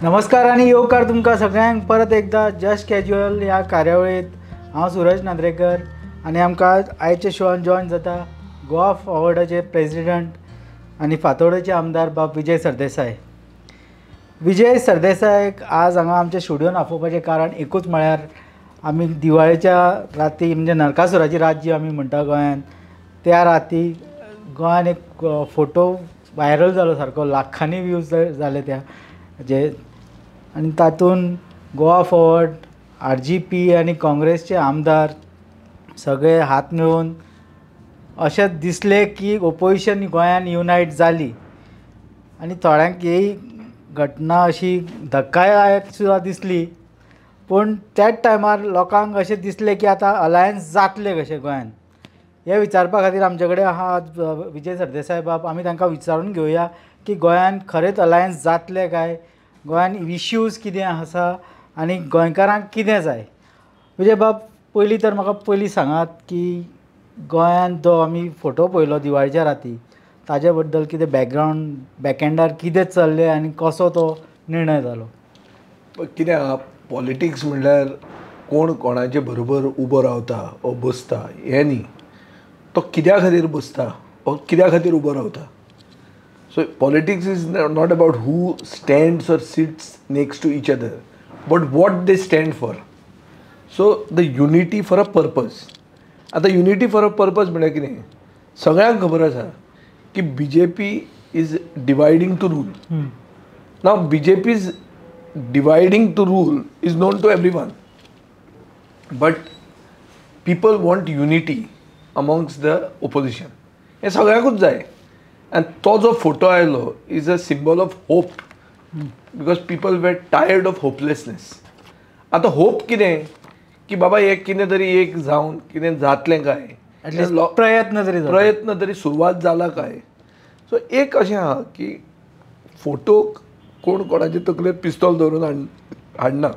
नमस्कार आनी येवकार तुमकां सगळ्यांक परत एकदा जस्ट कॅज्युअल ह्या कार्यावळींत. हांव सुरज नांद्रेकर आनी आमकां आयच्या शोआन जॉयन जाता गोवा फॉवर्डाचे प्रेजिडंट आनी फातोर्डेचे आमदार बाब विजय सरदेसाय. विजय सरदेसायक आज हांगा आमच्या स्टुडियोन आपोवपाचें कारण एकूच म्हळ्यार आमी दिवाळेच्या राती म्हणजे नरकासुराची रात जी आमी म्हणटा गोंयांत, त्या राती गोंयांत एक फोटो व्हायरल जालो सारको, लाखांनी व्यूज जाले त्या जे, आनी तातूंत गोवा फॉवर्ड, RGP आनी काँग्रेसचे आमदार सगळे हात मेळोवन अशें दिसलें की ओपोजिशन गोंयान युनायट जाली. आनी थोड्यांक ही घटना अशी धक्कादायक सुद्दां दिसली, पूण त्याच टायमार लोकांक अशें दिसलें की आतां अलायन्स जातलें कशें गोंयान, हें विचारपा खातीर आमचे कडेन आहा विजय सरदेसाय बाब. आमी तांकां विचारून घेवया की गोंयान खरेंच अलायन्स जातलें काय, गोंयान इश्यूज कितें आसा आनी गोंयकारांक कितें जाय. विजय बाब, पयलीं तर म्हाका पयलीं सांगात की गोंयांत जो आमी फोटो पळयलो दिवाळीच्या राती, ताजे बद्दल कितें बॅकग्रावंड, बॅकएंडार कितें चल्लें आनी कसो तो निर्णय जालो? कितें आहा, पॉलिटिक्स म्हणल्यार कोण कोणाचे बरोबर उबो रावता ओ बसता हें न्ही, तो कित्या खातीर बसता ओ कित्या खातीर उबो रावता. So politics is not about who stands or sits next to each other, but what they stand for. So the unity for a purpose. आतां युनिटी फॉर अ पर्पज म्हणल्यार कितें, सगळ्यांक खबर आसा की BJP is dividing to rule. Now BJP is dividing to rule is known to everyone, but people want unity amongst the opposition. हें सगळ्यांकूच जाय. आनी तो जो फोटो आयलो is a symbol of hope, because people were tired of hopelessness. आतां hope कितें की बाबा एक कितें तरी एक जावन कितें जातलें काय, प्रयत्न तरी प्रयत्न तरी सुरवात जाला काय. सो एक अशें आहा की फोटो कोण कोणाचे तकलेर पिस्तोल दवरून हाडना,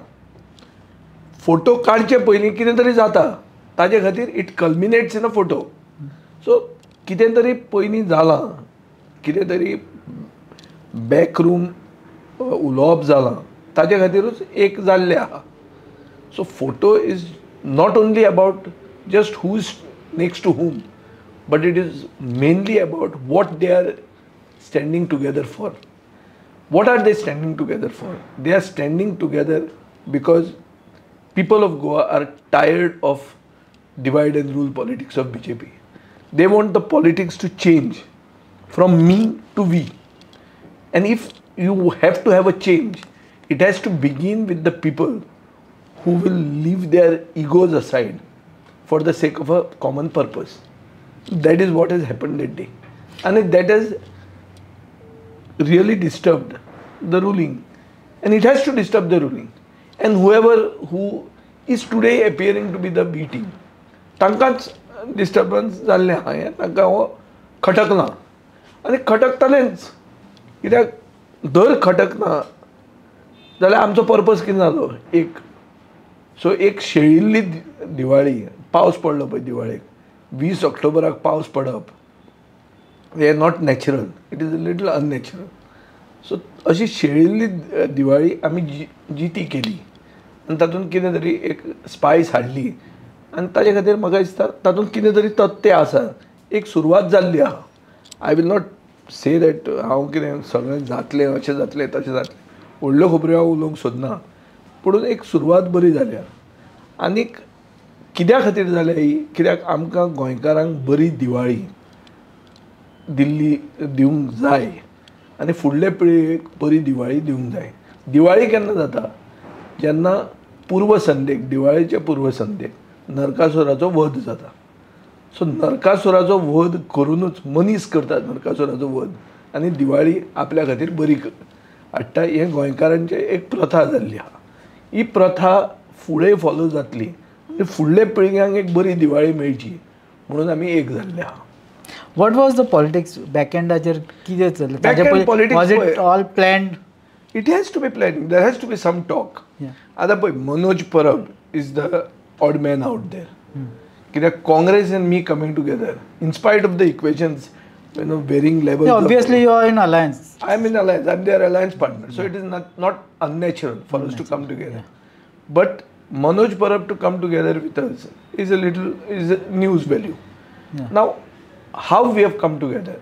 फोटो काडचे पयलीं कितें तरी जाता, ताजे खातीर it culminates in a photo. So कितें तरी पयलीं जालां, कितें तरी बॅकरूम उलोवप जालां, ताजे खातीरूच एक जाल्लें आहा. So photo is not only about just who is next to whom, but it is mainly about what they are standing together for. What are they standing together for? They are standing together because people of Goa are tired of divide and rule politics of BJP. They want the politics to change from me to we. And if you have to have a change, it has to begin with the people who will leave their egos aside for the sake of a common purpose. That is what has happened that day. And that has really disturbed the ruling. And it has to disturb the ruling. And whoever who is today appearing to be the B team, तांकांच disturbance जाल्लें आहा, हें तांकां हो खटकना. आनी खटकतलेंच, कित्याक दर खटकना जाल्यार आमचो पर्पज कितें जालो एक. सो एक शेळिल्ली दिवाळी, पावस पडलो पळय दिवाळेक, 20 ऑक्टोबराक पावस पडप हें not natural, it is a little unnatural. So अशी शेळिल्ली दिवाळी आमी जिती केली आनी तातूंत कितें तरी एक स्पायस हाडली, आनी ताजे खातीर म्हाका दिसता तातूंत कितें तरी तथ्य आसा, एक सुरवात जाल्ली आहा. I will not say that हांव कितें सगळें जातलें, अशें जातलें, तशें जातलें, व्हडल्यो खबऱ्यो हांव उलोवंक सोदना, पूण एक सुरवात बरी जाल्या. आनीक कित्या खातीर जाल्या ही, कित्याक आमकां गोंयकारांक बरी दिवाळी दिल्ली दिवंक जाय आनी फुडले पिळगेक बरी दिवाळी दिवंक जाय. दिवाळी केन्ना जाता, जेन्ना पूर्वसंध्येक, दिवाळेच्या पूर्वसंध्येक नरकासुराचो वध जाता. सो नरकासुराचो वध करुनूच मनीस करता नरकासुराचो वध, आनी दिवाळी आपल्या खातीर बरी हाडटा. हें गोंयकारांचें एक प्रथा जाल्ली आहा. ही प्रथा फुडें फॉलो जातली आनी फुडल्या पिळग्यांक एक बरी दिवाळी मेळची म्हणून आमी एक जाल्ले आहा. What was the politics बॅकएंडाचेर कितें चल्लें? Politics was it all planned? It has to be planned, there has to be some talk. आतां पळय, Manoj Parab is the odd man out there. कित्याक Congress and me coming together in spite of the equations you know varying level. Obviously you are in alliance. I am in alliance, I am their alliance partner, so it is not unnatural for us to come together. But Manoj Parab to come together with us is a little is a news value. Now how we have come together?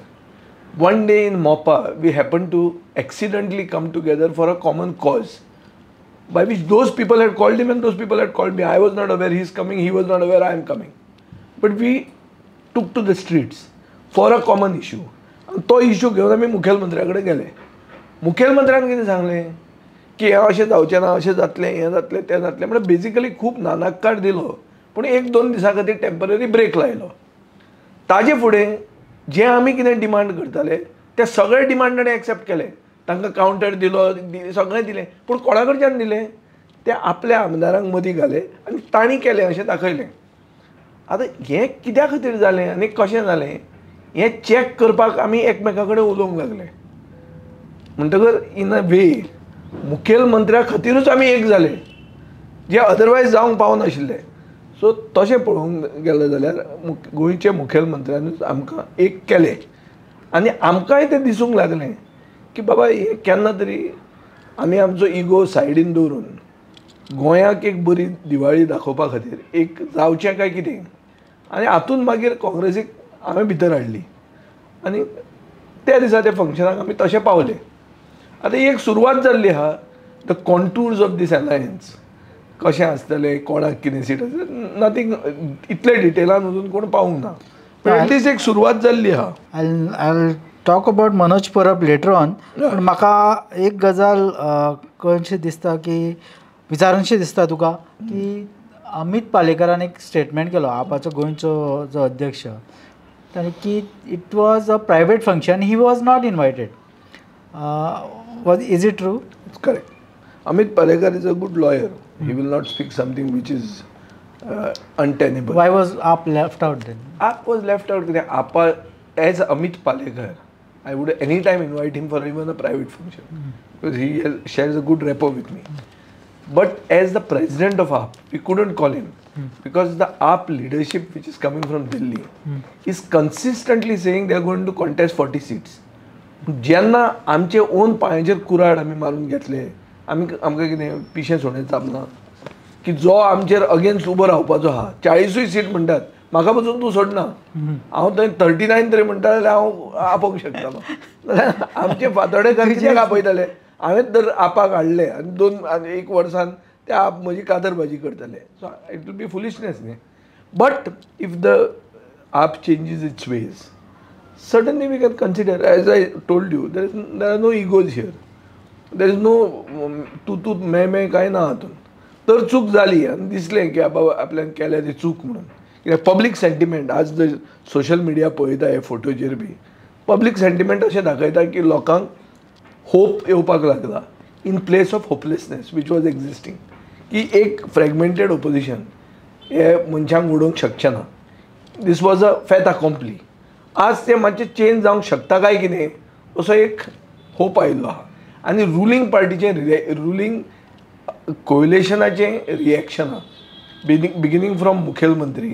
One day in Mopa we happen to accidentally come together for a common cause, by which those people had called him and those people had called me. I was not aware he is coming, he was not aware I am coming. But we took to the streets for a common issue. आनी तो issue घेवन आमी मुखेलमंत्र्या कडेन गेले. मुखेलमंत्र्यान कितें सांगलें की हें अशें जावचें ना, अशें जातलें, हें जातलें, तें जातलें. म्हणल्यार बेजिकली खूब नानाकार दिलो, पूण एक दोन दिसां खातीर टेंपररी ब्रेक लायलो. ताजे फुडें जे आमी कितें डिमांड करताले ते सगळे डिमांड ताणें एक्सेप्ट केले. तांकां कावंटर दिलो, सगळें दिलें, पूण कोणा कडच्यान दिलें? ते आपल्या आमदारांक मदीं घाले आनी तांणी केलें अशें दाखयलें. आतां हें कित्या खातीर जालें आनी कशें जालें हें चॅक करपाक आमी एकमेकां कडेन उलोवंक लागले. म्हणटकर इन अ वे मुखेलमंत्र्या खातीरूच आमी एक जाले, जे अदरवायज जावंक पावनाशिल्ले. सो तशें पळोवंक गेलें जाल्यार गोंयचे मुखेलमंत्र्यानूच आमकां एक केलें आनी आमकांय तें दिसूंक लागलें की बाबा हें केन्ना तरी आमी आमचो इगो सायडीन दवरून गोंयाक एक बरी दिवाळी दाखोवपा खातीर एक जावचें काय कितें, आनी हातूंत मागीर काँग्रेसीक हांवें भितर हाडली आनी त्या दिसा त्या फंक्शनाक आमी तशें पावले. आतां एक सुरवात जाल्ली आहा, the contours of this alliance कशें आसतलें, कोणाक कितें सीट आसतलें, नथींग इतले डिटेलान वचून कोण पावूंक ना, पूण एटलीस्ट एक सुरवात जाल्ली आहा. I talk about Manoj Parab later on. पूण म्हाका एक गजाल कळशी दिसता की विचारूनशी दिसता तुका की अमित पालेकरान एक स्टेटमेंट केलो, आपाचो गोंयचो जो अध्यक्ष, ताणें की it was a private function, he was not invited. Is it true? It's correct. Amit Palekar is a good lawyer. He will not speak something which is untenable. Why was AAP left out then? AAP was left out कित्याक आपा as Amit Palekar, I would any time invite him for even a private function because he shares a good rapport with me. But as the president of AAP, we couldn't call him because the AAP leadership which is coming from Delhi is consistently saying they are going to contest 40 seats. जेन्ना आमचे own पांयाचेर कुराड आमी मारून घेतले, आमी आमकां कितें पिशें सोणें चाबना की जो आमचेर अगेन्स्ट उबो रावपाचो आहा, 40 सीट म्हणटात, म्हाका पसून तूं सोडना, हांव थंय 39 तरी म्हणटा जाल्यार हांव आपोवंक शकतालो. जाल्यार आमचे फातोडेकार कित्याक आपयताले? हांवें तर आपाक हाडले आनी दोन आनी एक वर्सान ते आप म्हजी कादरबाजी करताले. So it will be foolishness न्ही. But if the AAP changes its ways, certainly we can consider. As I told you, there are no egos here. There is no तू तू मैं मैं कांय ना हातूंत. तर चूक जाली आनी दिसलें की बाबा आपल्यान केल्या ती चूक म्हणून, कित्याक पब्लीक सेंटिमेंट आज जर सोशल मिडिया पळयता हे फोटोचेर बी पब्लीक सेंटिमेंट अशें दाखयता की लोकांक होप येवपाक लागला in place of hopelessness which was existing, की एक फ्रेगमेंटेड ओपोजिशन हे मनशांक उडोवंक शकचें ना. This was a fait accompli. आज ते मातशें चेंज जावंक शकता काय कितें असो एक होप आयिल्लो आहा. आनी रुलींग पार्टीचें रुलींग कोयलेशनाचें रिएक्शन आहा, बिगिनींग फ्रॉम मुखेलमंत्री,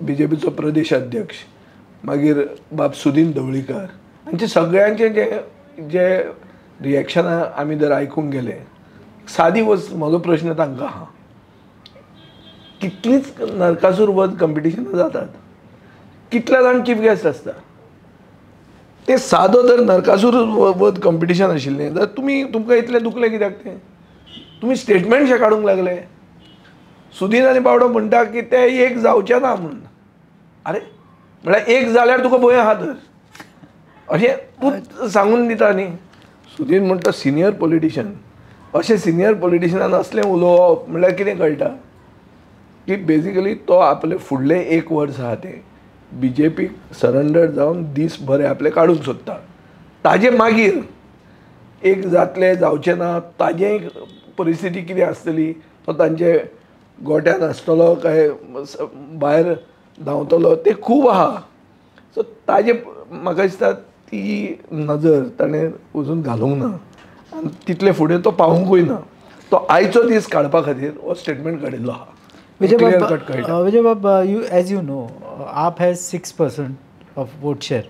बीजेपीचो प्रदेश अध्यक्ष, मागीर बाब सुदीन ढवळीकर, हांचे सगळ्यांचें जे जे रिएक्शनां आमी जर आयकूंक गेले, सादी वस्त म्हजो प्रश्न तांकां आहा, कितलींच नरकासूर वध कंपिटिशनां जातात, कितले जाण चीफ गेस्ट आसता, ते सादो जर नरकासूर वध कंपिटिशन आशिल्लें जाल्यार तुमी तुमकां इतलें दुखलें कित्याक? तें तुमी स्टेटमेंट शे काडूंक लागले. सुदीन आनी बावडो म्हणटा की ते एक जावचे ना म्हणून. अरे म्हळ्यार एक जाल्यार तुका भंय आहा तर अशें तूं सांगून दिता न्ही. सुदीन म्हणटा सिनियर पॉलिटिशन, अशें सिनियर पॉलिटिशनान असलें उलोवप म्हळ्यार कितें कळटा की बेजिकली तो आपले फुडलें एक वर्स आहा तें बीजेपीक सरंडर जावन दीस बरे आपले काडूंक सोदता. ताजे मागीर एक जातलें जावचें ना ताजें परिस्थिती कितें आसतली, तो तांचे गोट्यान आसतलो काय भायर धांवतलो तें खूब आहा. सो ताजे म्हाका दिसता ती नजर ताणें वचून घालूंक ना आनी तितले फुडें तो पावूंकूय ना. तो आयचो दीस काडपा खातीर हो स्टेटमेंट काडिल्लो आहा. Vijay Bab, you as you know, AAP has 6% of vote share.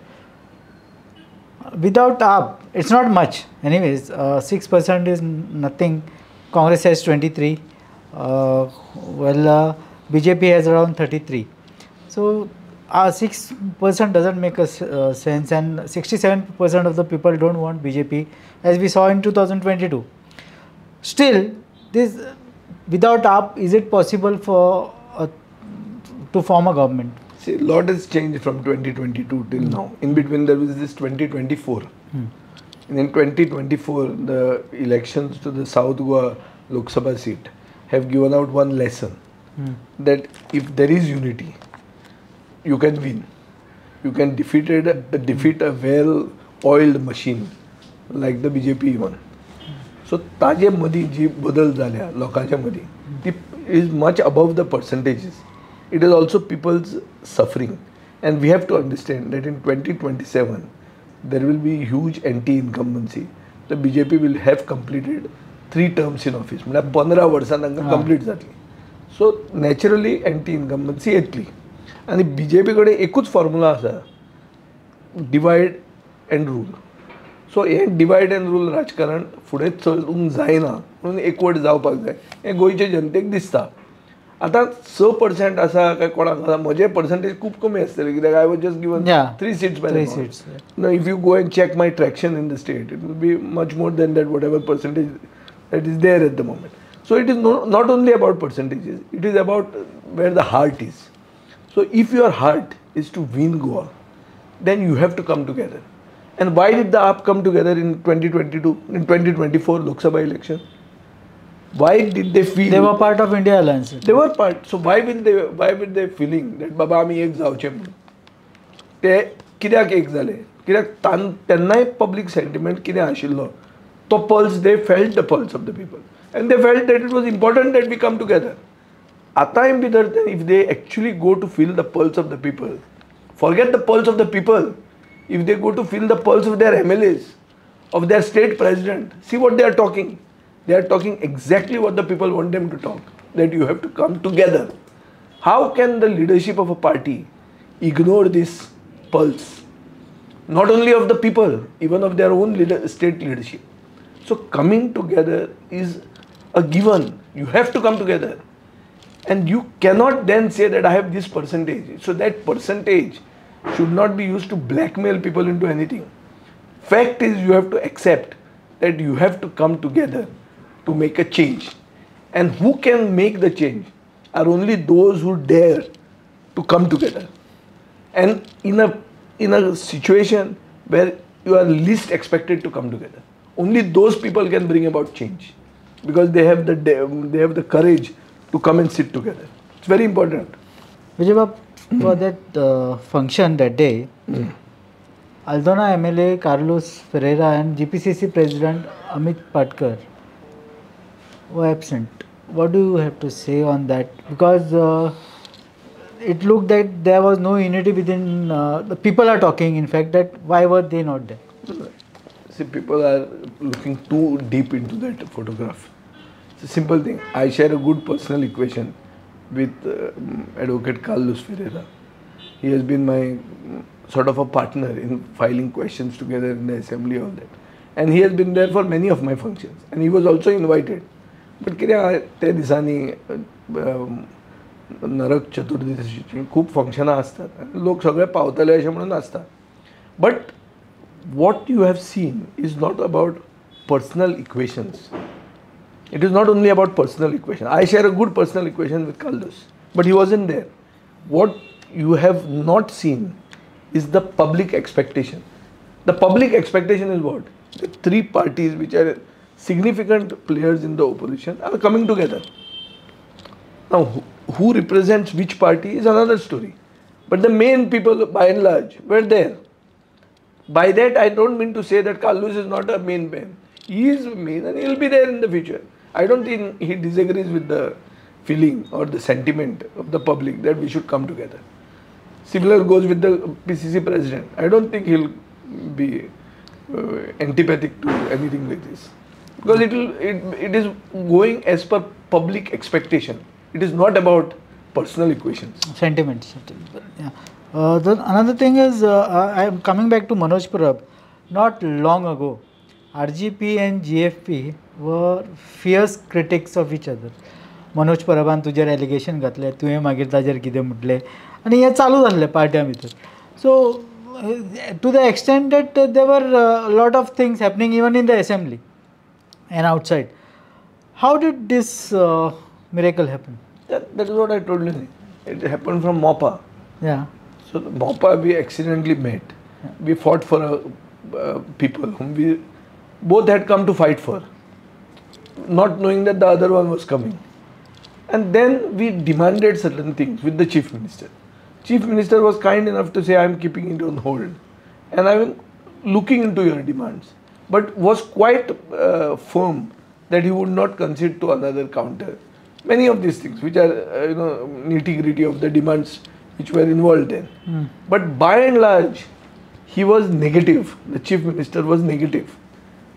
Without AAP, it's not much. Anyways, 6% is nothing. Congress has 23. BJP has around 33. So 6% doesn't make a sense, and 67% of the people don't want BJP, as we saw in 2022. Still, this without AAP, is it possible for to form a government? See, a lot has changed from 2022 till now. In between, there was this 2024. And in 2024, the elections to the South Goa Lok Sabha seat have given out one lesson, that if there is unity, you can win. You can defeat a well-oiled machine like the BJP one. So, ताजे मदी जी बदल जाल्या लोकांच्या मदी, ती is much above the percentages. It is also people's suffering. And we have to understand that in 2027, there will be huge anti-incumbency. The BJP will have completed 3 terms in office. म्हणजे 15 वर्सां तांकां कंप्लीट जातली. So naturally anti incumbency येतली. आनी BJP कडेन एकूच formula आसा, divide and rule. So हें डिवायड एंड रूल राजकारण फुडें चलूंक जायना म्हणून एकवट जावपाक जाय हें गोंयचे जनतेक दिसता. आतां 6% आसा काय कोणाक आसा, म्हजें पर्संटेज खूब कमी आसतलें कित्याक I was just given 3 seats by 3 seats. Now, if you go and check my traction in the state, it will be much more than that, whatever percentage that is there at the moment. So it is not only about percentages, it is about where the heart is. So if your heart is to win Goa, then you have to come together. And why did the AAP come together in 2022, in 2024 Lok Sabha election? Why did they feel... They were part of India Alliance. They were part. So why were they feeling that Baba आमी एक जावचे म्हणून? ते कित्याक एक जाले? कित्याक तेन्नाय पब्लीक सेंटिमेंट कितें आशिल्लो तो pulse, they felt the pulse of the people. And they felt that it was important that we come together. आतांय भितर if they actually go to feel the pulse of the people, forget the pulse of the people, if they go to feel the pulse of their MLAs, of their state president, see what they are talking. They are talking exactly what the people want them to talk, that you have to come together. How can the leadership of a party ignore this pulse? Not only of the people, even of their own state leadership. So coming together is a given. You have to come together. And you cannot then say that I have this percentage. So that percentage should not be used to blackmail people into anything. Fact is, you have to accept that you have to come together to make a change. And who can make the change are only those who dare to come together. And in a situation where you are least expected to come together, only those people can bring about change, because they have the courage to come and sit together. It's very important. Vijay Bab, for that function that day, Aldona MLA Carlos Ferreira and GPCC President Amit Patkar were absent. What do you have to say on that? Because it looked that there was no unity within, the people are talking, in fact, that why were they not there? See, people are looking too deep into that photograph. It's a simple thing. I share a good personal equation with Advocate Carlos Ferreira. He has been my sort of a partner in filing questions together in the assembly, all that. And he has been there for many of my functions. And he was also invited. But ते दिसांनी नरक चतुर्दशीची खूब फंक्शनां आसतात, लोक सगळे पावतले अशें म्हणून आसता. But what you have seen is not about personal equations. It is not only about personal equation. I share a good personal equation with Carlos, but he wasn't there. What you have not seen is the public expectation. The public expectation is what? The three parties which are significant players in the opposition are coming together. Now, who represents which party is another story. But the main people, by and large, were there. By that, I don't mean to say that Carlos is not a main man. He is main and he will be there in the future. I don't think he disagrees with the feeling or the sentiment of the public that we should come together. Similar goes with the PCC president. I don't think he'll be antipathic to anything like this. Because it is going as per public expectation. It is not about personal equations. Sentiments. Yeah. Another thing is, I am coming back to Manoj Parab. Not long ago, RGP and GFP were fierce critics of each other. Manoj परबान तुजेर allegation घातलें, तुवें मागीर ताजेर कितें म्हटलें आनी हें चालू जाल्लें पार्ट्यां भितर. So to the extent that there were lot of things happening even in the assembly and outside. How did this miracle happen? That is what I told you. It happened from Mopa. Yeah. So Mopa we accidentally met. Yeah. We fought for people whom we both had come to fight for, not knowing that the other one was coming. And then we demanded certain things with the Chief Minister. Chief Minister was kind enough to say, I am keeping it on hold and I am looking into your demands, but was quite firm that he would not concede to another counter. Many of these things which are, you know, nitty-gritty of the demands which were involved then. Mm. But by and large, he was negative. The Chief Minister was negative.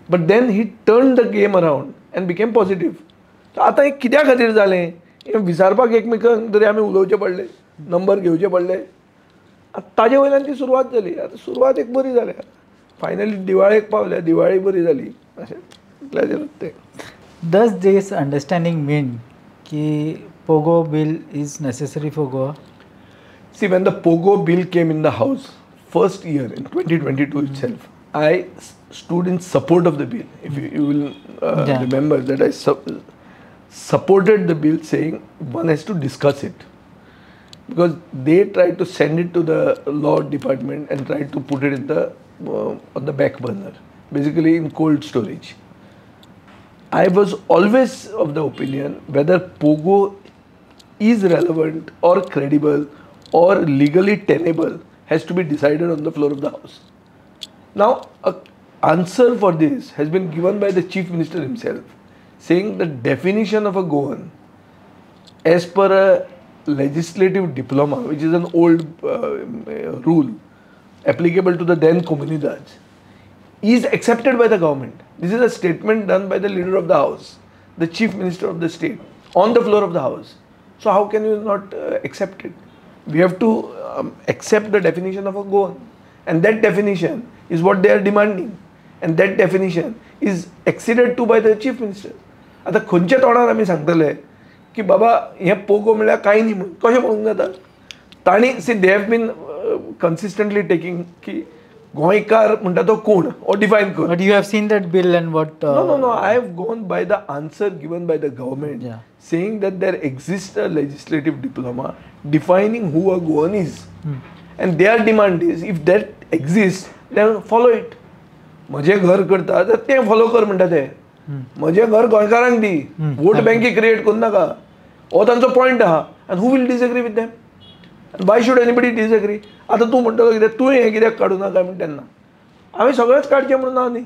But then he turned the game around and became positive. So आता हे कित्या खातीर जालें हें विचारपाक एकमेकांक तरी आमी उलोवचें पडलें, नंबर घेवचे पडले. आतां ताजे वयल्यान ती सुरवात जाली. आतां सुरवात एक बरी जाल्या. फायनली दिवाळेक पावल्या, दिवाळी बरी जाली अशें इतल्याचेरूच तें. Does this understanding mean की POGO bill is necessary for Goa? See, when the POGO bill came in the house first year in 2022 itself, I stood in support of the bill. If you will remember that I supported the bill, saying one has to discuss it, because they tried to send it to the law department and tried to put it in the on the back burner, basically in cold storage. I was always of the opinion whether POGO is relevant or credible or legally tenable has to be decided on the floor of the house. Now, an answer for this has been given by the Chief Minister himself, saying the definition of a Goan as per a legislative diploma, which is an old rule applicable to the then Comunidades, is accepted by the government. This is a statement done by the leader of the house, the Chief Minister of the state, on the floor of the house. So how can you not accept it? We have to accept the definition of a Goan, and that definition is what they are demanding, and that definition is acceded to by the Chief Minister. आतां खंयच्या तोंडार आमी सांगतले की बाबा हें पोगो म्हळ्यार कांय न्ही म्हूण, कशें म्हणूंक जाता? तांणी see they have been consistently taking की गोंयकार म्हणटा तो कोण हो डिफायन कर. But you have seen that bill and what? No, no, no. I have gone by the answer given by the government, yeah, saying that there exists a legislative diploma defining who a Goan is. Hmm. And their demand is, if that exists, then follow it. म्हजें घर करता तर तें follow कर म्हणटा ते. म्हजें घर गोंयकारांक दी, वोट बँकी क्रिएट करूं नाका, हो तांचो पॉयंट आहा. And who will disagree with them? Why should anybody disagree? आतां तूं म्हणटलो कितें, तुवें हें कित्याक काडूं ना काय म्हण तेन्ना हांवें सगळेंच काडचें म्हणून ना न्ही.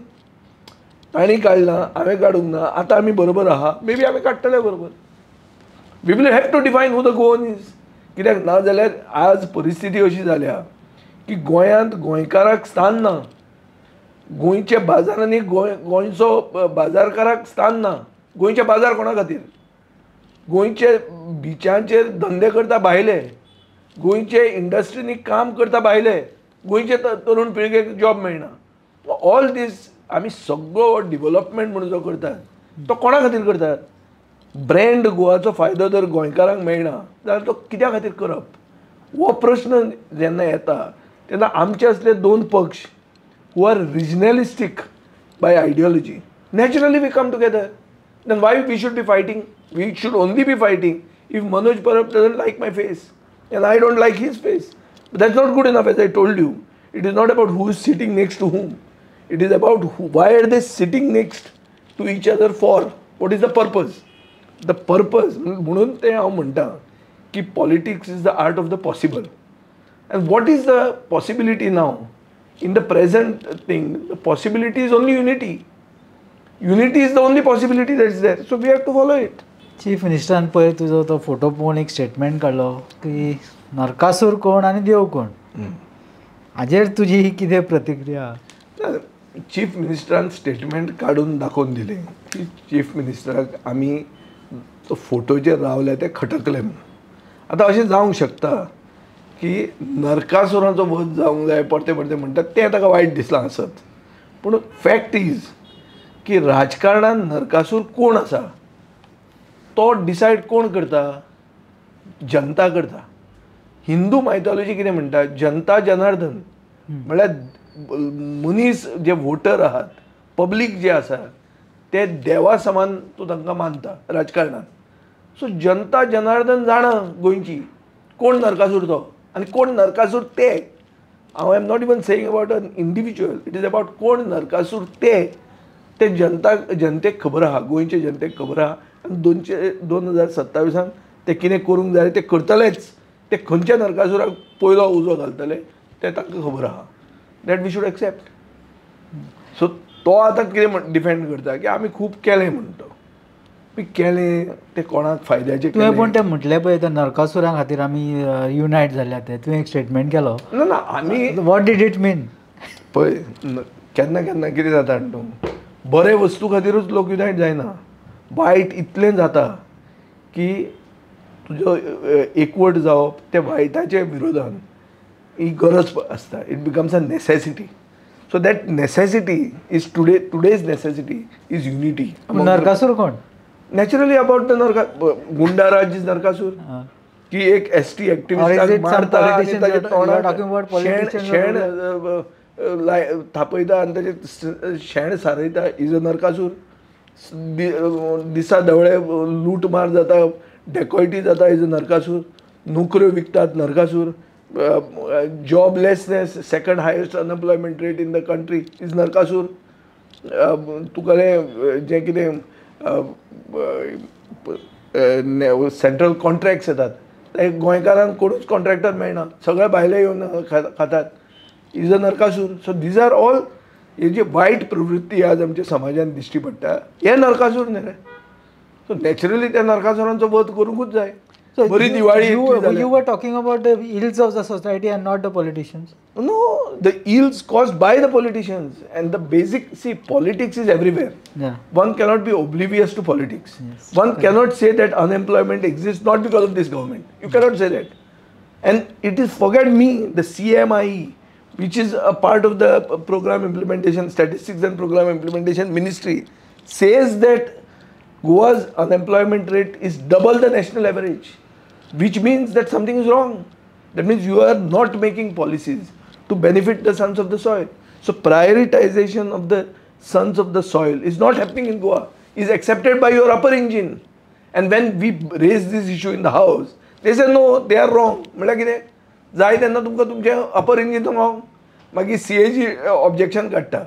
तांणी काडलां, हांवें काडूंक ना, आतां आमी बरोबर आहा, मे बी आमी काडटले बरोबर. We will have to define who the Goan is. कित्याक ना जाल्यार आज परिस्थिती अशी जाल्या की गोंयांत गोंयकाराक स्थान ना, गोंयच्या बाजारांनी गोंयचो बाजारकाराक स्थान ना. गोंयचे बाजार कोणा खातीर? गोंयचे बिचांचेर धंदे करता भायले, गोंयचे इंडस्ट्रींनी काम करता भायले, गोंयचे तरुण पिळगेक जॉब मेळना. ऑल दीस आमी सगळो डिवलपमेंट म्हणून जो करतात तो कोणा खातीर करतात? ब्रँड गोवाचो फायदो जर गोंयकारांक मेळना जाल्यार तो कित्या खातीर करप? हो प्रश्न जेन्ना येता तेन्ना आमचे असले दोन पक्ष who are regionalistic by ideology, naturally we come together. Then why we should be fighting? We should only be fighting if Manoj Parab doesn't like my face and I don't like his face. But that's not good enough, as I told you. It is not about who is sitting next to whom. It is about who, why are they sitting next to each other for? What is the purpose? The purpose, म्हणून ते हांव म्हणटा की politics is the art of the possible. And what is the possibility now? In the present thing, the possibility is only unity. Unity is the only possibility that is there. So we have to follow it. Chief मिनिस्टरान पयर तुजो तो photo पळोवन एक statement काडलो की नरकासूर कोण आनी देव कोण, हाजेर तुजी कितें प्रतिक्रिया? चीफ मिनिस्टरान स्टेटमेंट काडून दाखोवन दिलें की चीफ मिनिस्टराक आमी तो फोटोचेर रावले ते खटकले म्हणून. आतां अशें जावंक शकता की नरकासुराचो वध जावंक जाय परते परते म्हणटात तें ताका वायट दिसलां आसत, पूण फॅक्ट is की राजकारणान नरकासूर कोण आसा तो डिसायड कोण करता? जनता करता. हिंदू मायथॉलॉजी कितें म्हणटा? जनता जनार्दन. म्हळ्यार मनीस जे वोटर आहात, पब्लीक जे आसा ते देवा समान तूं तांकां मानता राजकारणान. सो जनता जनार्दन जाणा गोंयची कोण नरकासूर तो आनी कोण नरकासूर ते. हांव I am not even saying about an individual, it is about कोण नरकासूर ते. ते जनता जनतेक खबर आहा, गोंयचे जनतेक खबर आहा. आनी 2027 ते कितें करूंक जाय ते करतलेच. ते खंयच्या नरकासुराक पयलो उजो घालतले ते तांकां खबर आहा. That we should accept. So तो आतां कितें डिफेंड करता की आमी खूब केलें म्हणटा, केलें तें कोणाक फायद्याचें तुवें. पूण तें म्हटलें पळय त्या नरकासुरा खातीर आमी युनायट जाल्या, तें तुवें एक स्टेटमेंट केलो. ना ना, आमी what did it mean? पळय केन्ना केन्ना कितें जाता न्हू, बरे वस्तू खातीरूच लोक युनायट जायना. वायट इतलें जाता की तुजो एकवट जावप ते वायटाचे विरोधान ही गरज आसता. It becomes a necessity. So that necessity is today, today's necessity is unity. Narakasur कोण? Naturally about the Narka goonda raj is Narakasur. की एक एस टी एक्टिविस्टाक मारता आनी ताच्या तोंडाक शेण थापयता आनी ताचें शेण सारयता is a Narakasur. दिसा धवळे लूट मार जाता, डेकॉयटी जाता, is a Narakasur. नोकऱ्यो विकतात, Narakasur. Joblessness, second highest unemployment rate in the country is Narakasur. तुगेलें जें कितें सेंट्रल कॉन्ट्रॅक्ट्स येतात ते गोंयकारांक कोणूच कॉन्ट्रॅक्टर मेळना, सगळे भायले येवन खातात, is a Narakasur. So these are all हे जे वायट प्रवृत्ती आज आमच्या समाजान दिश्टी पडटा हे नरकासूर न्ही रे. सो नॅचरली त्या नरकासुरांचो वध करूंकूच जाय. So you were talking about the ills of the society and not the politicians. No, the ills caused by the politicians and the basic, see, politics is everywhere. Yeah. One cannot be oblivious to politics. Yes. One cannot say that unemployment exists not because of this government. You cannot say that. And it is, forget me, the CMIE, which is a part of the program implementation, statistics and program implementation ministry, says that Goa's unemployment rate is double the national average, which means that something is wrong. That means you are not making policies to benefit the sons of the soil. So prioritization of the sons of the soil is not happening in Goa, is accepted by your upper engine. And when we raise this issue in the house, they say no, they are wrong. म्हळ्यार कितें जाय तेन्ना तुमकां तुमचें अपर engine wrong. मागीर CAG objection काडटा.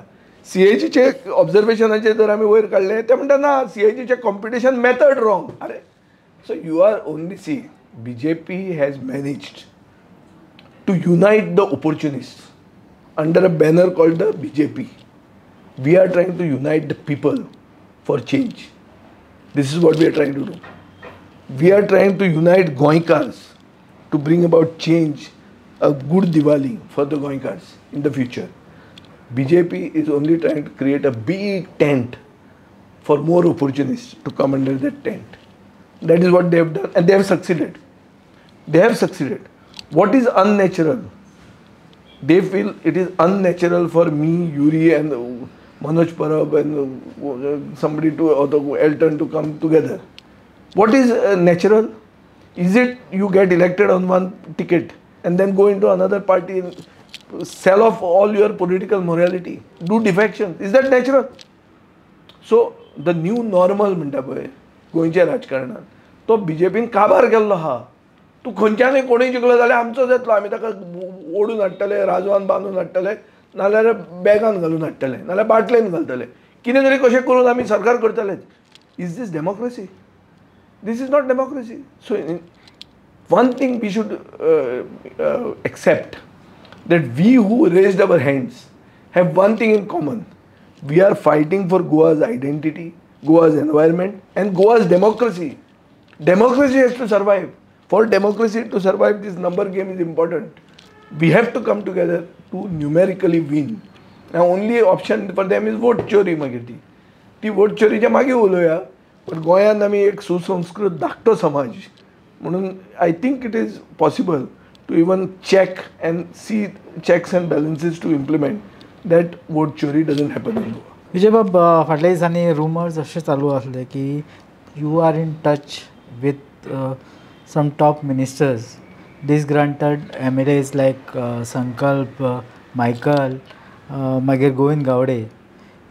CAGचे ऑब्जर्वेशनाचे जर आमी वयर काडले ते म्हणटा ना, CAGचे कॉम्पिटिशन मेथड रॉंग. अरे, so you are only, see, BJP has managed to unite the opportunist under a banner called the BJP. We are trying to unite the people for change. This is what we are trying to do. We are trying to unite Goenkars to bring about change, a good Diwali for the Goenkars in the future. BJP is only trying to create a big tent for more opportunists to come under that tent. That is what they have done, and they have succeeded. They have succeeded. What is unnatural? They feel it is unnatural for me, Yuri and Manoj Parab and somebody to, or the Elton to come together. What is natural? Is it you get elected on one ticket and then go into another party and sell off all your political morality, do defection? Is that natural? So the new normal म्हणटा पळय गोंयच्या राजकारणान तो बीजेपीन काबार केल्लो आहा. तूं खंयच्यानूय कोणूय जिखलो जाल्यार आमचो जातलो, आमी ताका ओडून हाडटले, राजवान बांदून हाडटले, नाजाल्यार बॅगान घालून हाडटले, नाजाल्यार बाटलेन घालतले, कितें तरी कशें करून आमी सरकार करतलेच. Is this democracy? This is not democracy. So one thing we should accept, that we who raised our hands have one thing in common. We are fighting for Goa's identity, Goa's environment and Goa's democracy. Democracy has to survive. For democracy to survive, this number game is important. We have to come together to numerically win. Now only option for them is vote chori मागीर ती. ती vote चोरीच्या मागीर उलोवया. पण गोंयांत आमी एक सुसंस्कृत धाकटो समाज, म्हणून I think it is possible to even check and see checks and balances to implement that vote चोरी doesn't happen in Goa. Vijay बाब, फाटल्या दिसांनी रुमर्स अशे चालू आसले की you are in touch with some top ministers, disgruntled MLAs like Sankalp, Michael, मागीर Govind Gaude.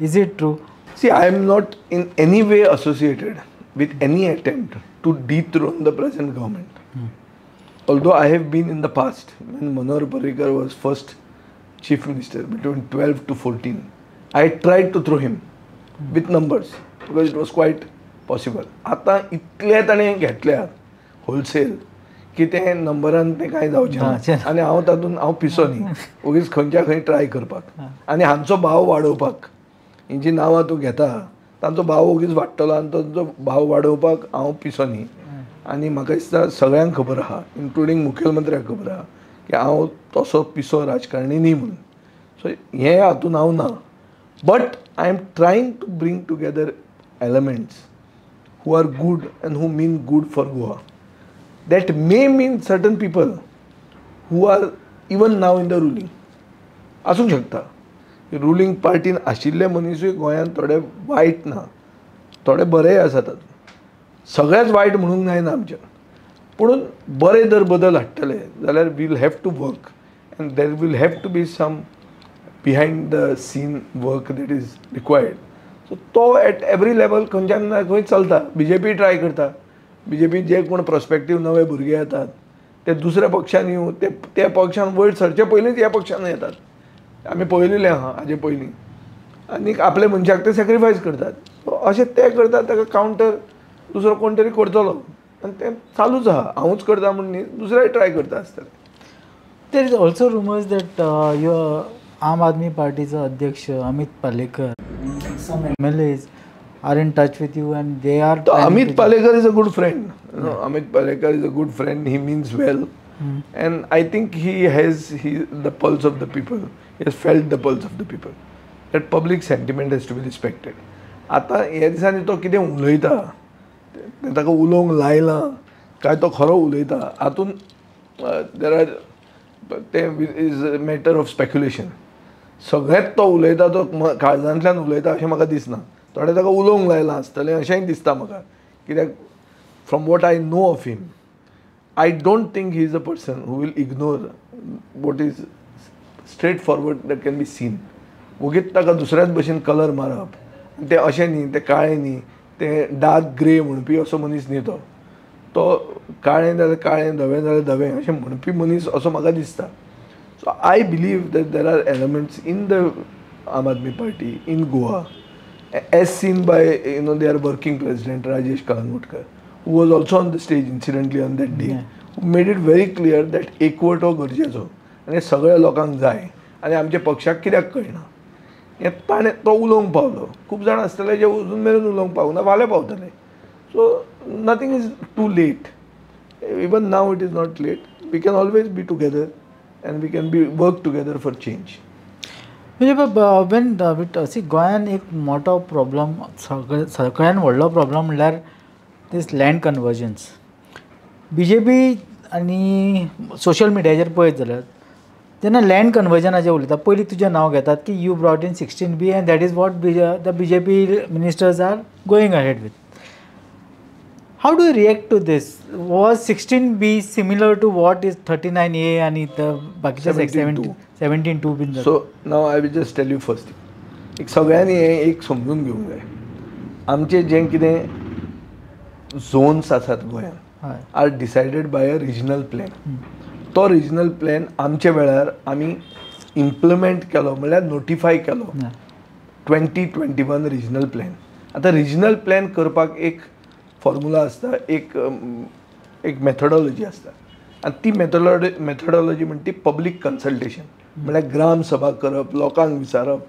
Is it true? See, I am not in any way associated with any attempt to dethrone the present government. Although I have been in the past, when Manohar Parrikar was first chief minister between 12 to 14, I tried to throw him with numbers because it was quite possible. आतां इतले ताणें घेतल्यात wholesale की ते नंबरान ते कांय जावचें ना आनी हांव तातूंत हांव पिसो न्ही ओगीच खंयच्या खंय ट्राय करपाक आनी हांचो भाव वाडोवपाक. हेंची नांवां तूं घेता तांचो भाव ओगीच वाडटलो आनी तांचो भाव वाडोवपाक हांव पिसो न्ही. आनी म्हाका दिसता सगळ्यांक खबर आहा, इन्क्लुडींग मुखेलमंत्र्याक खबर आहा की हांव तसो पिसो राजकारणी न्ही म्हणून. सो हें हातून हांव ना, but I am trying to bring together elements who are good and who mean good for Goa. That may mean certain people who are even now in the ruling. आसूंक शकता रुलींग पार्टीन आशिल्ले मनीसूय गोंयांत थोडे वायट ना, थोडे बरेय आसात. सगळेच वायट म्हणूंक जायना आमच्या, पूण बरे जर बदल हाडटले जाल्यार we'll have to work and there will have to be some behind the scene work that is required. So तो एट एवरी लेवल खंयच्यान ना खंय चलता. बी जे पी ट्राय करता, बी जे पी जे कोण प्रोस्पेक्टीव नवे भुरगे येतात ते दुसऱ्या पक्षान येवन ते त्या पक्षान वयर सरचे पयलींच ह्या पक्षान येतात. आमी पळयलेलें आहा हाजे पयलीं, आनी आपल्या मनशाक ते सॅक्रिफायस करतात. सो अशें ते करतात, ताका कावंटर दुसरो कोण तरी करतलो आनी तें चालूच आहा. हांवूच करता म्हूण न्ही, दुसरेय ट्राय करता आसतले. There is also rumours that your Aam Aadmi पार्टीचो अध्यक्ष Amit Palekar, some MLAs are in touch with you and they are. Amit Palekar is a good friend. Amit Palekar is a good friend. He means well. And I think he has the pulse of the people. He has felt the pulse of the people. That public sentiment has to be respected. आतां ह्या दिसांनी तो कितें उलयता, तें ताका उलोवंक लायलां काय तो खरो उलयता हातूंत there are तें is a matter of speculation. सगळेंच तो उलयता तो काळजांतल्यान उलयता अशें म्हाका दिसना. थोडें ताका उलोवंक लायलां आसतलें अशेंय दिसता म्हाका, कित्याक from what I know of him, I don't think he is a person who will ignore what is straightforward that can be seen. वगीत ताका दुसऱ्याच भशेन कलर मारप तें अशें न्ही, तें काळें न्ही, तें डार्क ग्रे म्हणपी असो मनीस न्ही तो. तो काळें जाल्यार काळें, धवें जाल्यार धवें अशें म्हणपी मनीस असो म्हाका दिसता. So I believe that there are elements in the Aam Aadmi Party in Goa, as seen by their working president Rajesh Kalangutkar, who was also on the stage incidentally on that day, who made it very clear that एकवट हो गरजेचो आनी सगळ्या लोकांक जाय आनी आमच्या पक्षाक कित्याक कळना हें ताणें तो उलोवंक पावलो. खूब जाण आसतले जे अजून मेरेन उलोवंक पावना, फाल्यां पावतले. So nothing is too late. Even now it is not late. We can always be together and we can be work together for change. म्हणजे when सी गोंयान एक मोठो प्रॉब्लम, सगळ्यान व्हडलो प्रॉब्लम म्हणल्यार this land conversions. B J P आनी social मिडियाचेर पळयत जाल्यार जेन्ना लँड कन्वर्जनाचेर उलयता पयलीं तुजें नांव घेतात की you brought in 16B and that is what the B J P ministers are going ahead with. How do you react to this? Was 16B similar to what is 39A आनी बाकीचे 17(2) बीन? So now I will just tell you first, एक सगळ्यांनी हें एक समजून घेवंक जाय, आमचें जें कितें झोन्स आसात गोंयांत are decided by a regional plan. तो रिजनल प्लॅन आमच्या वेळार आमी इम्प्लिमेंट केलो, म्हणल्यार नोटिफाय केलो 2021 रिजनल प्लॅन. आतां रिजनल प्लॅन करपाक एक फॉर्मुला आसता, एक एक मेथडॉलॉजी आसता आनी ती मेथडॉलॉजी म्हणटा ती पब्लीक कन्सल्टेशन, म्हणल्यार ग्राम सभा करप, लोकांक विचारप,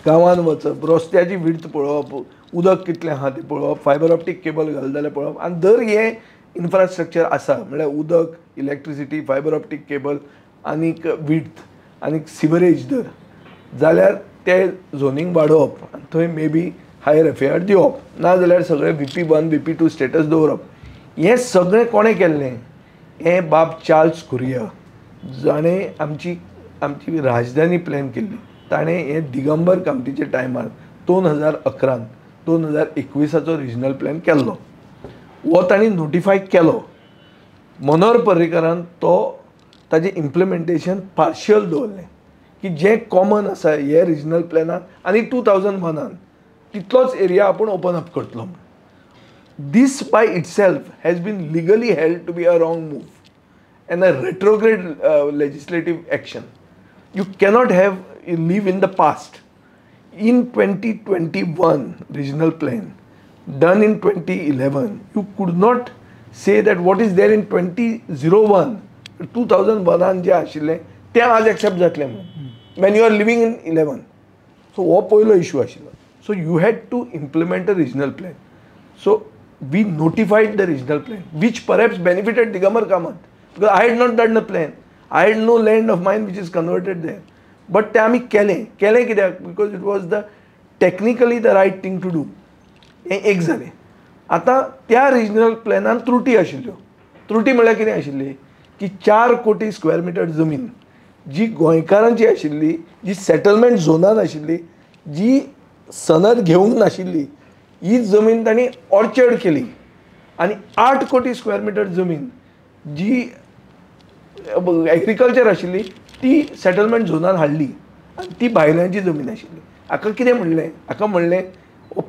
गांवांत वचप, रस्त्याची विड्थ पळोवप, उदक कितलें आहा तें पळोवप, फायबर ऑप्टीक केबल घालता जाल्यार पळोवप. आनी जर हें इन्फ्रास्ट्रक्चर आसा म्हणल्यार उदक, इलेक्ट्रिसिटी, फायबर ऑप्टीक केबल आनीक विड्थ आनीक सिवरेज दर जाल्यार ते झोनींग वाडोवप आनी थंय may be higher F A R दिवप, ना जाल्यार सगळे VP 1 VP 2 status दवरप. हें सगळें कोणें केल्लें? हें बाब चार्ल्स कुरिया जाणें आमची आमची राजधानी प्लॅन केल्ली, ताणें हें दिगंबर कामतीच्या टायमार 2011 2021 रिजनल प्लॅन केल्लो. हो तांणी नोटिफाय केलो. मनोहर पर्रीकारान तो ताजें इम्प्लिमेंटेशन पार्शियल दवरलें की जें कॉमन आसा हे रिजनल प्लॅनान आनी 2001 तितलोच एरिया आपूण ओपन अप करतलो म्हूण. This by itself has been legally held to be a wrong move and a retrograde legislative action. You cannot have live in the past. In 2021 regional plan done in 2011, you could not say that what is there in 2001 2001 जे आशिल्लें तें आज accept जातलें म्हणून, when you are living in 11. So हो पयलो issue आशिल्लो. So you had to implement a regional plan. So we notified the regional plan, which perhaps benefited Digambar Kamat, because I had not done the plan. I had no land of mine which is converted there. But ते आमी केलें. केलें कित्याक? Because it was the technically the right thing to do. हें एक जालें. आतां त्या रिजनल प्लॅनान त्रुटी आशिल्ल्यो. त्रुटी म्हळ्यार कितें आशिल्ली की 4 कोटी स्क्वेअर मिटर जमीन जी गोंयकारांची आशिल्ली, जी सेटलमेंट झोनान आशिल्ली, जी सनद घेवंक नाशिल्ली, ही जमीन तांणी ऑर्चर्ड केली. आनी 8 कोटी स्क्वेअर मिटर जमीन जी एग्रीकल्चर आशिल्ली ती सेटलमेंट झोनान हाडली आनी ती भायल्यांची जमीन आशिल्ली. हाका कितें म्हणलें? हाका म्हणलें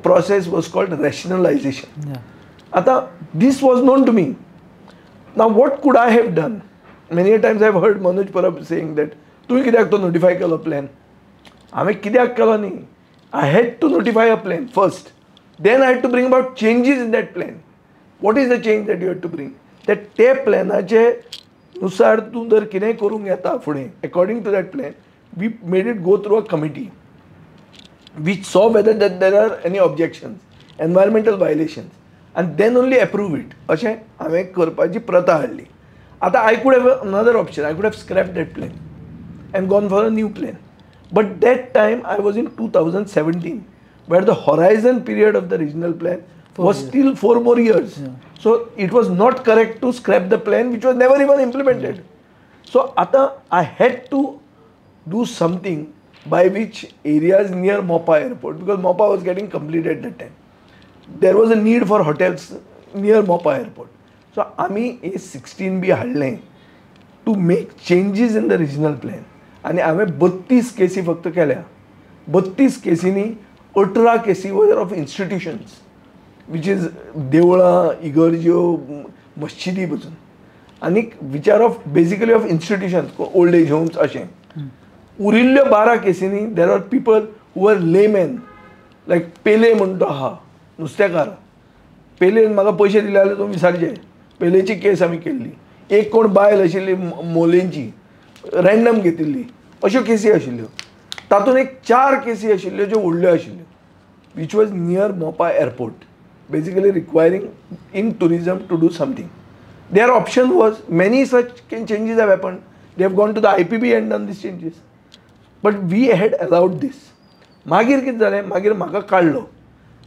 process was called rationalisation. आतां this was known to me. Now what could I have done? Many times I have heard Manoj Parab saying that तुवें कित्याक तो नोटिफाय केलो प्लॅन? हांवें कित्याक केलो न्ही, I had to notify a plan first, then I had to bring about changes in that plan. What is the change that you had to bring? That ते प्लॅनाचे नुसार तूं जर कितेंय करूंक येता फुडें, according to that plan we made it go through a committee which saw whether that there are any objections, environmental violations, and then only approve it. अशें हांवें करपाची प्रथा हाडली. आतां I could have another option. I could have scrapped that plan and gone for a new plan. But that time I was in 2017, where the horizon period of the regional plan was still 4 more years. Yeah. So it was not correct to scrap the plan which was never even implemented. Yeah. So आता I had to do something by which areas near Mopa airport, because Mopa was getting completed at that time, there was a need for hotels near Mopa airport. So आमी हे 16B हाडलें to make changes in the regional plan. आनी हांवें 32 केसी फक्त केल्या. 32 केसींनी 18 केसी were of institutions, which is देवळां, इगर्ज्यो, मस्जिदी पसून, आनी which are of basically of institutions, old age homes अशें. उरिल्ल्यो 12 केसींनी there are people who are laymen, like Pele म्हण तो आहा नुस्तेकार, पेलेन म्हाका पयशे दिले जाल्यार तुमी विसारचे. पेलेची केस आमी केल्ली. एक कोण बायल आशिल्ली मोलेंची, रँडम घेतिल्ली, अश्यो केसी आशिल्ल्यो. तातूंत एक 4 केसी आशिल्ल्यो ज्यो व्हडल्यो आशिल्ल्यो, which was near Mopa airport, basically requiring in tourism to do something. Their option was, many such changes have happened. They have gone to the IPB and done these changes. But we had allowed this. मागीर कितें जालें, मागीर म्हाका काडलो.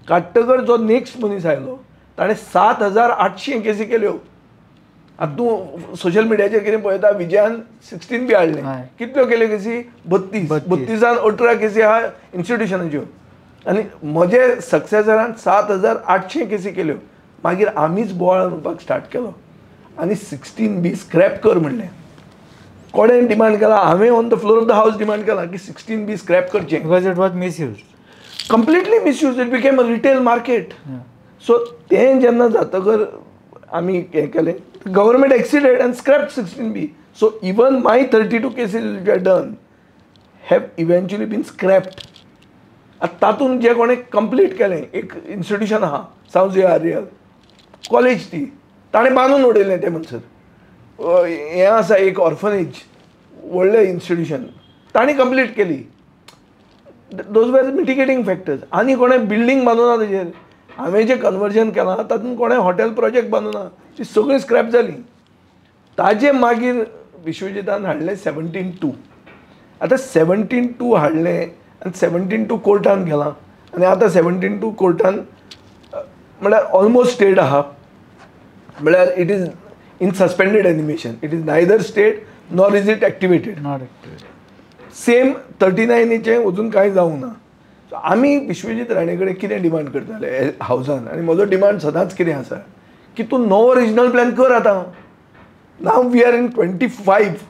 काडटकर जो next मनीस आयलो ताणें 7800 केसी केल्यो. आतां तूं सोशल मिडियाचेर कितें पळयता, विजयान 16B हाडलें. कितल्यो केल्यो केसी? 32. 32 18 केसी आहा इन्स्टिट्युशनाच्यो. आनी म्हजे सक्सेसरान 7800 केसी केल्यो. मागीर आमीच बोवाळ म्हणपाक स्टार्ट केलो आनी 16B scrap कर म्हणलें. कोणें डिमांड केला? हांवें on the floor of the house demand केला की 16B scrap करचें. Because it was misused, completely misused. It became a retail market. So तें जेन्ना जातकर आमी हें केलें, government acceded and scrapped 16B. So even my 32 cases which are done have eventually been scrapped. आतां तातूंत जे कोणें कंप्लीट केलें, एक इन्स्टिट्युशन आहा सावथ आर्यल कॉलेज, ती ताणें बांदून उडयलें तें म्हणसर. हें आसा एक ऑर्फनेज, व्हडलें इन्स्टिट्युशन, ताणें कंप्लीट केली. Those were mitigating factors. आनी कोणें बिल्डींग बांदूना तेजेर, हांवें जें कन्वर्जन केलां तातूंत कोणें हॉटेल प्रोजेक्ट बांदूना, ती सगळीं स्क्रॅप जाली. ताजे मागीर विश्वजितान हाडलें 17(2). आतां 17(2 हाडलें आनी 17(2 कोर्टान गेलां आनी आतां 17(2 कोर्टान म्हळ्यार ऑलमोस्ट स्टेड आहा. म्हळ्यार it is in suspended animation. It is neither stayed nor is it activated. Not activated. Same 39चे अजून कांय जावंक ना. सो आमी विश्वजीत राणे कडेन कितें डिमांड करताले हावजान, आनी म्हजो डिमांड सदांच कितें आसा की तूं नवो रिजनल प्लॅन कर आतां. Now we are in 25.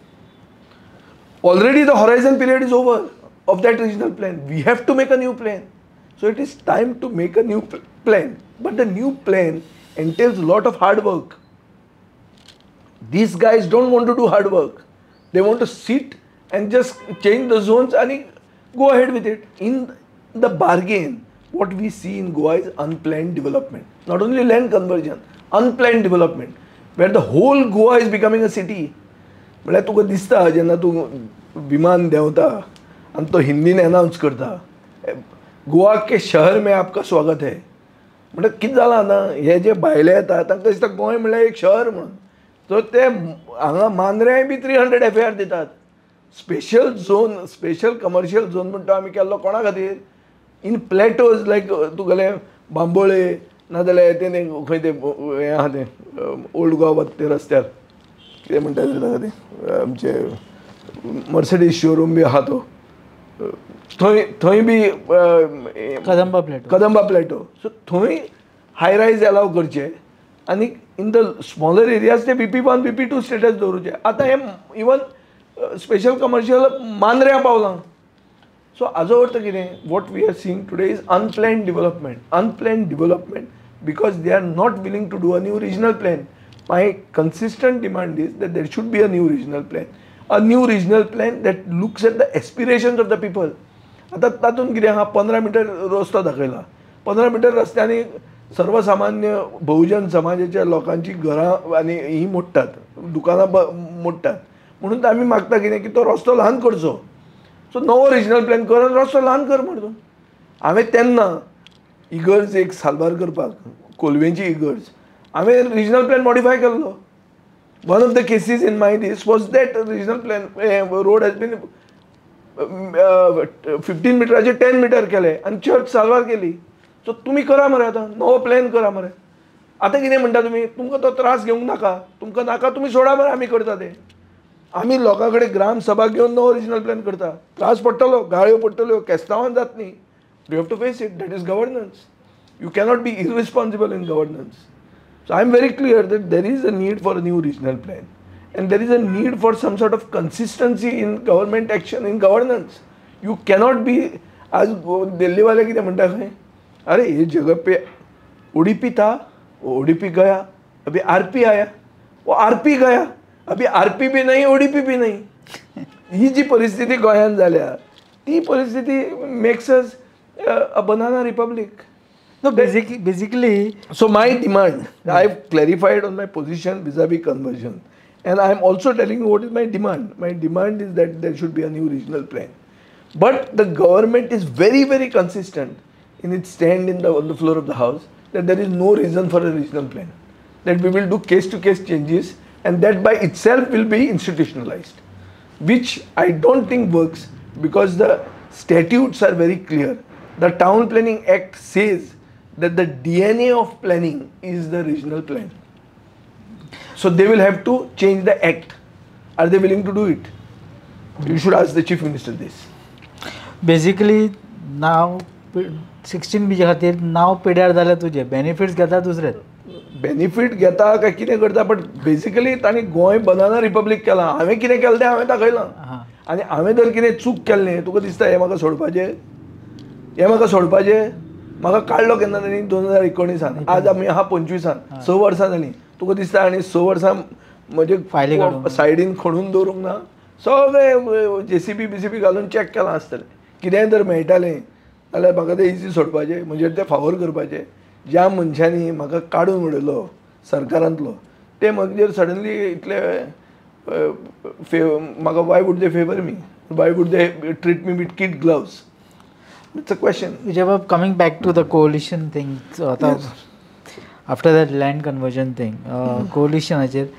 Already the horizon period is over of that regional plan. We have to make a new plan. So it is time to make a new plan. But the new plan entails a lot of hard work. These guys don't want to do hard work. They want to sit and just change the zones and go ahead with it. In the bargain, what we see in Goa is unplanned development. Not only land conversion, unplanned development, where the whole Goa is becoming a city. म्हळ्यार तुका दिसता जेन्ना तूं विमान देंवता आनी तो हिंदीन अनावन्स करता, गोवा के शहर में आपका स्वागत है. म्हणल्यार कितें जालां आतां, हे जे भायले येता तांकां दिसता गोंय म्हणल्यार एक शहर म्हणून. सो ते हांगा मांद्र्यांय बी 300 FAR दितात. Special zone, special commercial zone म्हणटा आमी केल्लो कोणा खातीर? इन प्लॅटोज लायक तुगेले बांबोळे नाजाल्यार तें खंय तें हें आहा तें ओल्ड गोवा वता ते रस्त्यार कितें म्हणटा ताका तें आमचे मर्सिडीज शोरूम बी आहा तो, थंय थंय बी Kadamba plateau, Kadamba plateau. So थंय हाय रायज एलाव करचे आनी इन the smaller areas ते BP1 BP2 status दवरूचे. आतां हें इवन स्पेशल कमर्शियल मांद्र्यां पावलां. सो हाजो अर्थ कितें, what we are seeing today is unplanned development. Unplanned development because they are not willing to do a new regional plan. My consistent demand is that there should be a new regional plan. A new regional plan that looks at the aspirations of the people. आतां तातूंत कितें आहा, 15 metre रस्तो दाखयला. 15 metre रस्त्यांनी सर्वसामान्य बहुजन समाजाच्या लोकांची घरां आनी हीं मोडटात, दुकानां मोडटात. म्हणून आमी मागता कितें की तो रस्तो ल्हान करचो. सो नवो रिजनल प्लॅन कर आनी रस्तो ल्हान कर म्हणून. हांवें तेन्ना इगर्ज एक साल्वार करपाक, कोलवेंची इगर्ज, हांवें रिजनल प्लॅन मॉडिफाय केल्लो. One of the cases in my this was that regional plan road has been 15 मिटराचे 10 metre केले आनी चर्च साल्वार केली. सो तुमी करा मरे आतां नवो प्लॅन करा मरे. आतां कितें म्हणटा तुमी, तुमकां तो त्रास घेवंक नाका, तुमकां नाका तुमी सोडा मरे, आमी करता तें. आमी लोकां कडेन ग्राम सभा घेवन नवो रिजनल प्लॅन करता. त्रास पडटलो, गाळयो पडटल्यो, केस्तांवान जात न्ही. You have to face it. That is governance. You cannot be irresponsible in governance. So I am very clear that there is a need for a new regional plan and there is a need for some sort of consistency in government action, in governance. You cannot be, आज दिल्ली वाले कितें म्हणटा खंय, अरे ये जगह pay ODP था, वो ओडीपी गया, अभी आरपी आया, वो आरपी गया, अभी आरपी भी नहीं ओडीपी भी नहीं. ही जी परिस्थिती गोंयांत जाल्या ती परिस्थिती makes us a banana republic. No, basically. So my demand, I have clarified on my position vis-a-vis conversion, and I am also telling you what is my demand. My demand is that there should be a new regional plan. But the government is very, very consistent in its stand in the on the floor of the house that there is no reason for a regional plan, that we will do case-to-case changes and that by itself will be institutionalized, which I don't think works because the statutes are very clear. The Town Planning Act says that the DNA of planning is the regional plan. So they will have to change the act. Are they willing to do it? You should ask the Chief Minister this. Basically, now 16 बीचे खातीर नांव पिड्यार जालें तुजें, benefits घेता दुसरे. Benefit घेता काय कितें करता, बट बेसिकली तांणी गोंय बनाना रिपब्लीक केलां. हांवें कितें केलें तें हांवें दाखयलां. आनी हांवें जर कितें चूक केल्लें तुका दिसता हें म्हाका सोडपाचें, हें म्हाका सोडपाचें. म्हाका काडलो केन्ना तांणी 2019 आज आमी आहा 25 6 वर्सां जालीं. तुका दिसता आनी 6 वर्सां म्हजे फायली सायडीन खणून दवरूंक ना, सगळें जेसीबी बीसीबी घालून चॅक केलां आसतलें. कितेंय जर मेळटालें जाल्यार म्हाका तें इजी सोडपाचें, म्हजेर तें फावोर करपाचें. ज्या मनशांनी म्हाका काडून उडयलो सरकारांतलो ते म्हजेर सडनली इतले म्हाका why would they favour me, why would they treat me with kid gloves? It's a question. Vijay, coming back to the coalition thing, so yes. After that land conversion thing, coalition,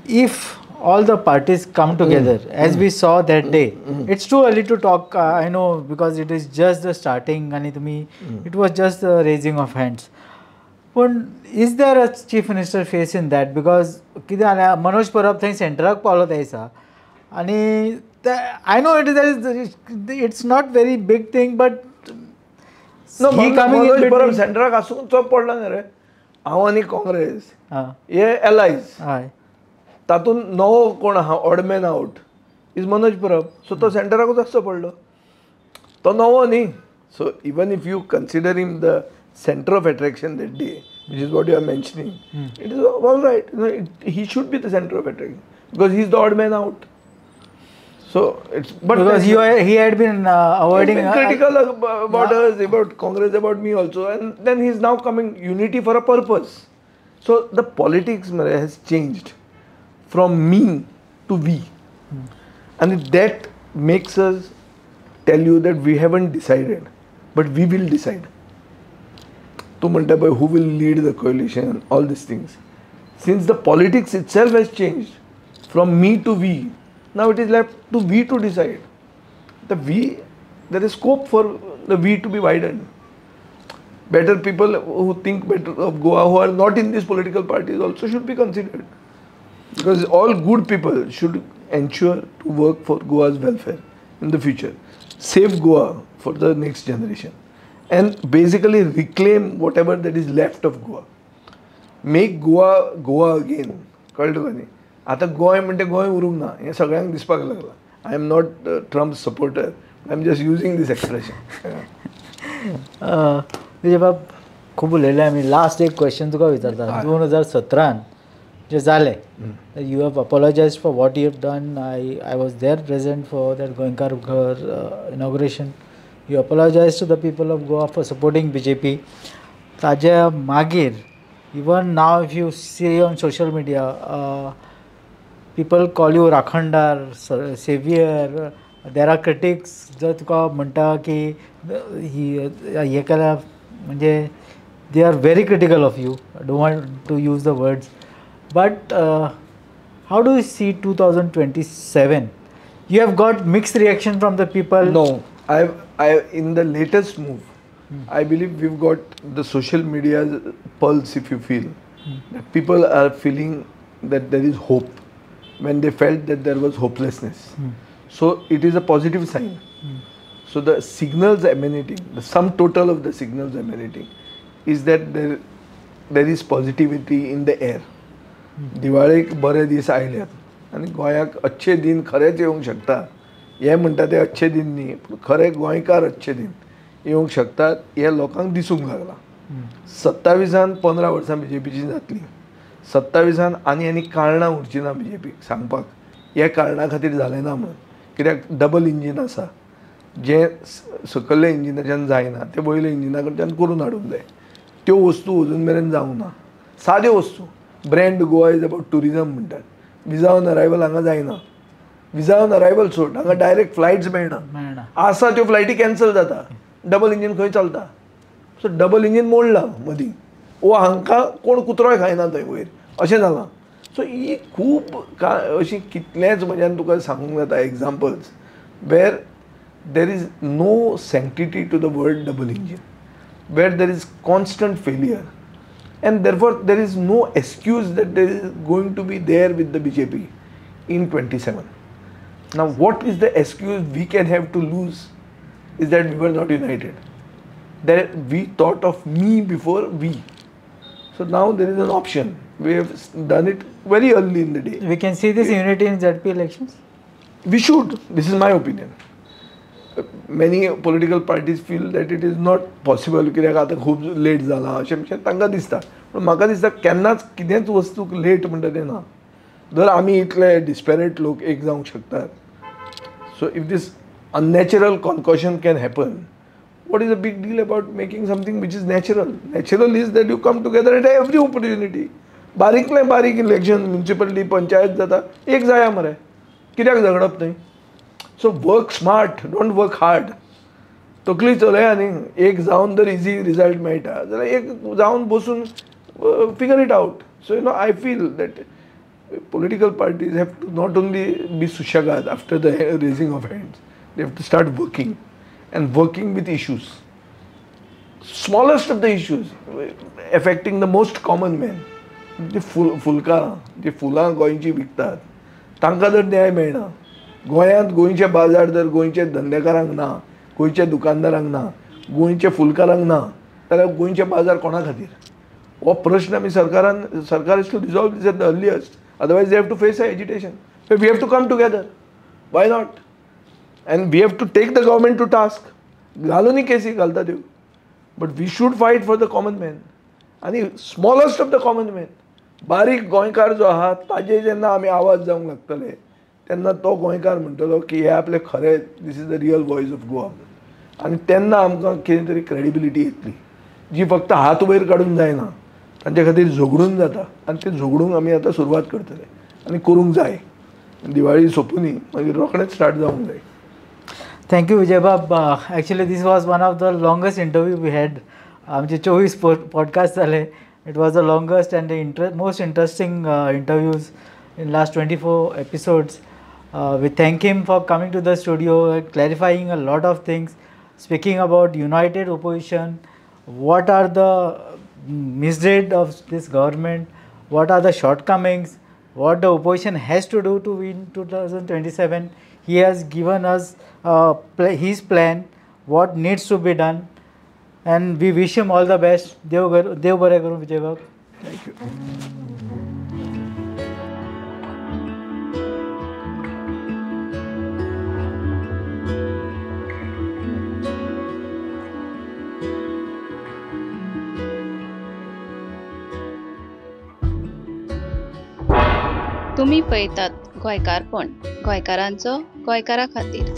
if all the parties come together, as we saw that day, it's too early to talk, I know, because it is just the starting, and it was just the raising of hands. पूण is there a chief minister face in that? Because कितें जालें, मनोज परब थंय सेंटराक पावलो त्या दिसा आनी I know it is it's not very big thing, but Manoj Parab सेंटराक आसूंक चोप पडला न्ही रे. हांव आनी काँग्रेस हे एलायज, तातूंत नवो कोण आहा odd man out is Manoj Parab. So तो सेंटराकूच आसचो पडलो, तो नवो न्ही. So even if you consider him the center of attraction that day, which is what you are mentioning, it is all right. You know, he should be the center of attraction because he is the odd man out. So it's but because he had been avoiding been critical about us, about Congress, about me also, and then he is now coming unity for a purpose. So the politics has changed from me to we, and that makes us tell you that we haven't decided, but we will decide. तूं म्हणटा पळय who will lead the coalition, all these things. Since the politics itself has changed from me to we, now it is left to we to decide. The we, there is scope for the we to be widened. Better people who think better of Goa, who are not in these political parties also should be considered. Because all good people should ensure to work for Goa's welfare in the future. Save Goa for the next generation. And basically reclaim whatever that is left of Goa. Make Goa, Goa again. कळ्ळें तुका न्ही? आतां गोंय म्हणटा गोंय उरूंक ना, हें सगळ्यांक दिसपाक लागलां. I am not Trump supporter, I am just using this expression. Vijay बाब, खूब उलयले आमी. लास्ट एक क्वेश्चन तुका विचारता. 2017 जें जालें, you have apologise for what you have done. I was there present for that Goenkar Ghar inauguration. You apologise to the people of Goa for supporting BJP. ताज्या मागीर even now if you see on social media, people call you Rakhandar, saviour. There are critics जो तुका म्हणटा की हे केल्या, म्हणजे they are very critical of you. I don't want to use the words, but how do you see 2027? You have got mixed reaction from the people. No, I in the latest move, I believe we've got the social media's pulse, if you feel, that people are feeling that there is hope when they felt that there was hopelessness. So it is a positive sign. So the signals emanating, the sum total of the signals emanating is that there is positivity in the air. दिवाळेक बरे दीस आयल्यात आनी गोंयाक अच्छे दिन खरेंच येवंक शकता. हे म्हणटा ते अच्छे दिन न्ही, पूण खरे गोंयकार अच्छे दिन येवंक शकतात हें लोकांक दिसूंक लागलां. 27 15 वर्सां बीजेपीची जातली. 27 आनी आनी कारणां उरचीं ना बीजेपीक सांगपाक, हे कारणा खातीर जालें ना म्हणून. कित्याक डबल इंजीन आसा, जें सकयल्या इंजिनाच्यान जायना तें वयल्या इंजिना कडच्यान करून हाडूंक जाय. त्यो वस्तू अजून मेरेन जावंक ना. साद्यो वस्तू, brand Goa is about tourism म्हणटात, विजा ऑन अरायवल हांगा जायना. विजा ऑन अरायवल सोड, हांगा डायरेक्ट फ्लायट्स मेळना. आसा त्यो फ्लायटी कॅन्सल जाता. डबल इंजीन खंय चलता? सो डबल इंजीन मोडलां मदीं, वो हांकां कोण कुत्रोय खायना थंय वयर, अशें जालां. सो ही खूब अशी कितलेंच म्हज्यान तुका सांगूंक जाता examples where there is no sanctity to the word double engine, where there is constant failure, and therefore there is no excuse that there is going to be there with the BJP in 27. Now what is the excuse we can have to lose is that we were not united, that we thought of me before we. So now there is an option. We have done it very early in the day. We can see this unity in ZP elections? We should. This is my opinion. Many political parties feel that it is not possible, कित्याक आतां खूब late जालां अशें तांकां दिसता. पूण म्हाका दिसता केन्नाच कितेंच वस्तूक लेट म्हणटा तें ना. जर आमी इतले डिस्पेरेट लोक एक जावंक शकतात, so if this unnatural concoction can happen, what is the big deal about making something which is natural? Natural is that you come together at every opportunity. बारीकलें बारीक इलेक्शन, म्युनिसिपलिटी, पंचायत जाता, एक जाया मरे, कित्याक झगडप न्ही? So work smart, don't work hard. तकली चलया न्ही, एक जावन जर इजी रिजल्ट मेळटा जाल्यार एक जावन बसून figure it out. So you know, I feel that political parties have to not only be सुशेगाद after the raising of hands, they have to start working and working with issues. Smallest of the issues affecting the most common man, जी फुलकारां, जी फुलां गोंयची विकतात तांकां जर न्याय मेळना, गोंयांत गोंयचे बाजार जर गोंयचे धंदेकारांक ना, गोंयच्या दुकानदारांक ना, गोंयच्या फुलकारांक ना, जाल्यार गोंयचे बाजार कोणा खातीर? हो प्रश्न आमी सरकारान, सरकार is to resolve this at the earliest, otherwise they have to face a agitation. So we have to come together, why not? And we have to take the government to task. घालूनय केसी घालता त्यो, but we should fight for the common man आनी smallest of the common man. बारीक गोंयकार जो आहा ताजे जेन्ना आमी आवाज जावंक लागतले तेन्ना तो गोंयकार म्हणटलो की हे आपले खरे, this is the real voice of Goa. आनी तेन्ना आमकां कितें तरी क्रेडिबिलिटी येतली, जी फक्त हात वयर काडून जायना, तांचे खातीर झगडून जाता. आनी तें झगडूंक आमी आतां सुरवात करतले आनी करूंक जाय. दिवाळी सोंपूनी मागीर रोखडेंच स्टार्ट जावंक जाय. Thank you Vijaybab. Actually this was one of the longest interview we had. आमचे 24 पॉडकास्ट जाले. It was the longest and the most interesting interviews in last 24 episodes. We thank him for coming to the studio, clarifying a lot of things, speaking about united opposition, what are the misdeeds of this government, what are the shortcomings, what the opposition has to do to win 2027. He has given us his plan, what needs to be done, and we wish him all the best. Dev bare karu Vijay Bab. Thank you. तुम्ही पळयतात गोंयकारपण, गोंयकारांचो गोंयकारा खातीर.